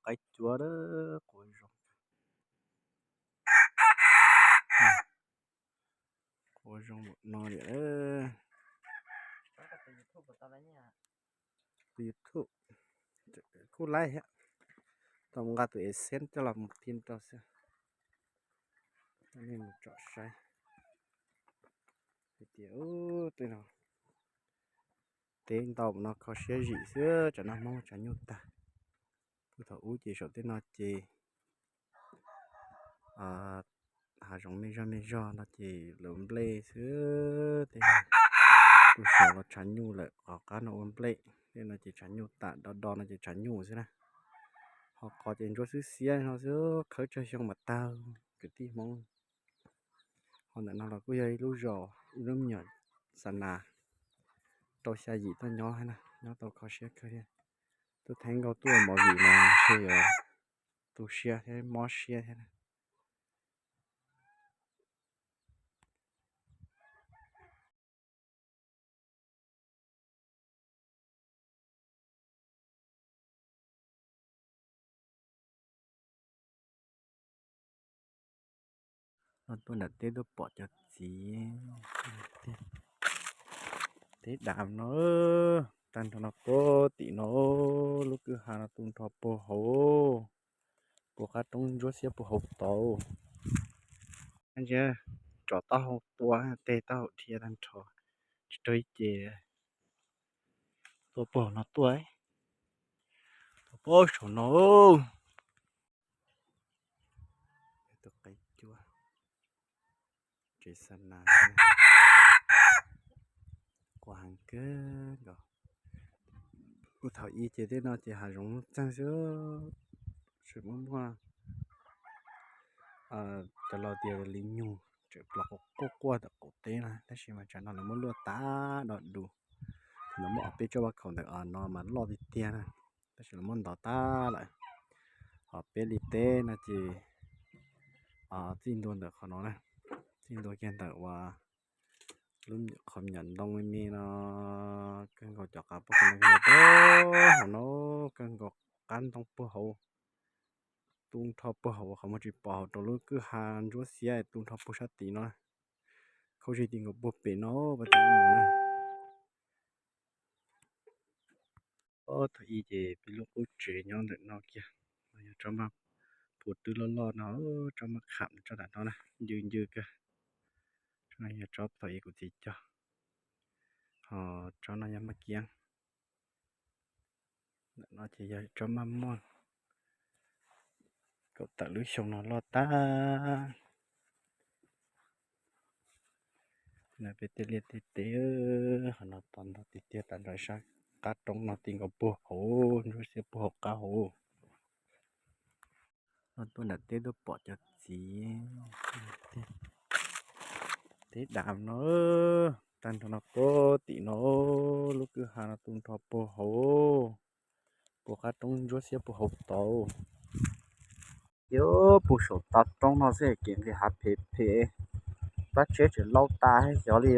qaib cuab, quav zoo, quav zoo no li. Tus YouTube kuj laib thiab, tau mus nqa tus AdSense coj los mus thim rau xwb. Nej mus tsom saib hais tias tej no teb ntau no kho siab zim xwb, tsam no Hmoob tshav nyuj tag. Puag thaum ub ces saum tej no ces hav zoov me zog me zog no ces lawv nplej xwb, tej no puag saud los tshav nyuj lawm, qhov qab no ua nplej, tej no ces tshav nyuj tas, do do no ces tshav nyuj xwb na. Ho qhov ces ntsuab xwb xiab no xwb, khawb tsawg xyoo mam tag kwv tij Hmoob. Ho ntawm no los kuj yog ib lub zos, ib lub me nyuam xa nas rau xya yim tuaj nyob na, nyob tau kho siab kawg thiab. Tuaj theeb nkaus tuaj ua movie mas ntshe yuav tu siab thiab mob siab thiab na. No tuaj nram teb tuaj pom cov txiv, teb dav no, tag nrho no puag tim no, lub kwj ha no tu nrho puag hauv, puag qab roob ntsuab xiab puag hauv tod. Ntshe tsom taub hau tua, tej taub hau dhia tag nrho, tsis raug ib ce. Tuaj puag no tuaj, tuaj puag saum no. Tus qaib cuab, tsev xa nas, quaj heev kawg nkaus. Puag thaum ub ces tej no ces hav zoov txeeg xwb, tsis muaj muaj cov laus tias li nyug tseem plos quaj quaj ntawm qaum teb na, tab sis mas tsam no lawv muab luaj tas do dus. Thaum ntawd muaj ob peb tsob vaj khaum ntawm no mas loj tiag tiag na, tab sis lawv muab ntov tas lawm. Ho peb li teb no ces txij ntua ntawm qhov no na, txij ntua kiag ntawm uas lub qhov me nyuam ntoo me me no, kawg nkaus cov qav puag hauv no, kawg nkaus qab ntoo puag hauv, tu nrho puag hauv qhov muag tsis pom hauv rau lub kwj ha ntsuab xiab tu nrho puag sab tid no. Khaub zig ti nkaus puag pem no, pab tsis mus na. Ob thaum ub ces peb lub qub tsev nyob ntawm no kiag, yog tsob maj phuv twb loj loj no, tsob maj kham tsob ntawm no na, ncw ncw kawg. Tsob no yog tsob thaum ub kuv txiv cog, ho tsob no yog maj kiab. Ntawm no ces yog tsob maj muaj, kaum tawm lub xyoo no loj tag. No peb tej liaj tej teb, qhov no tos ntog tiag tiag tas nrho sab qab roob no ti nkaus puag hauv, ntsuab xiab puag hauv qab hauv. No tuaj nram teb tuaj pom cov txiv, teb dav no, tag nrho no puag tim no, lub kwj ha no tu nrho puag hauv, puag qab roob ntsuab xiab puag hauv tod. Yog puag saum tav roob no xwb ces nqis hav phem phem, pab tsheb tseem laub tas xyov li.